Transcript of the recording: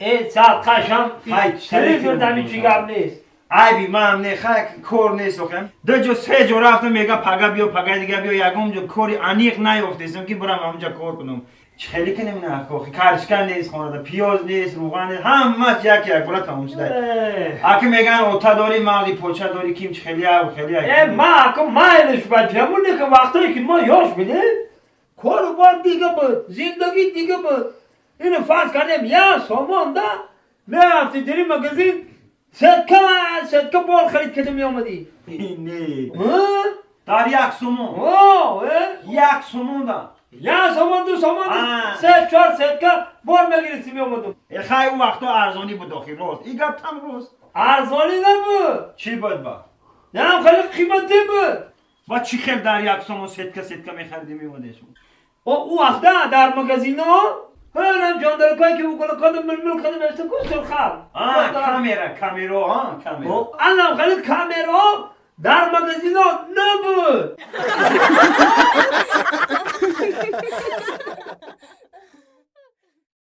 Садқашам Хай, телевизор дами чӣ гап нест. Айби ман не, хай, кор нест охи. Ду ҷо, се ҷо рафтам, мега пага биё, пага дига биё, ягон ҷо кори аниқ наёфтесам, ки бурам ҳамҷа кор кунам. Чӣ хеле кунем на, охи, карчка нест хонада, пиёз нест, руған нест, ҳамаш як як бора тамом шуда. Аки меган ота дорӣ, мағзи поча дорӣ, ким чӣ хели ав хели. Э, ма аку майлиш бачамуне ки вақтое ки мо ёш будем, кору бор дига буд, зиндагӣ дига буд. Ино фарз кардем, як сомон да мерафти дери магазин, сетка сетка бор харид карда меомадӣ. Не, дар 1 сомон? 1 сомон да? 1 сомон, 2 сомон, се чор сетка бор мегирифти, меомадум. Э, хай, ӯ вақто арзонӣ буд охи, рост, и гап там рост. Арзонӣ набуд. Чӣ буд ба? Нам хеле қиматӣ буд. Ва чӣ хел дар 1 сомон сетка сетка мехариди, меомадеш? Ӯ вақта дар магазино ҳанам ҷондаракое ки уголокода милмил када мешта ку, сурхал. Камера, камеро, камера. Анам хеле камеро дар магазино набуд.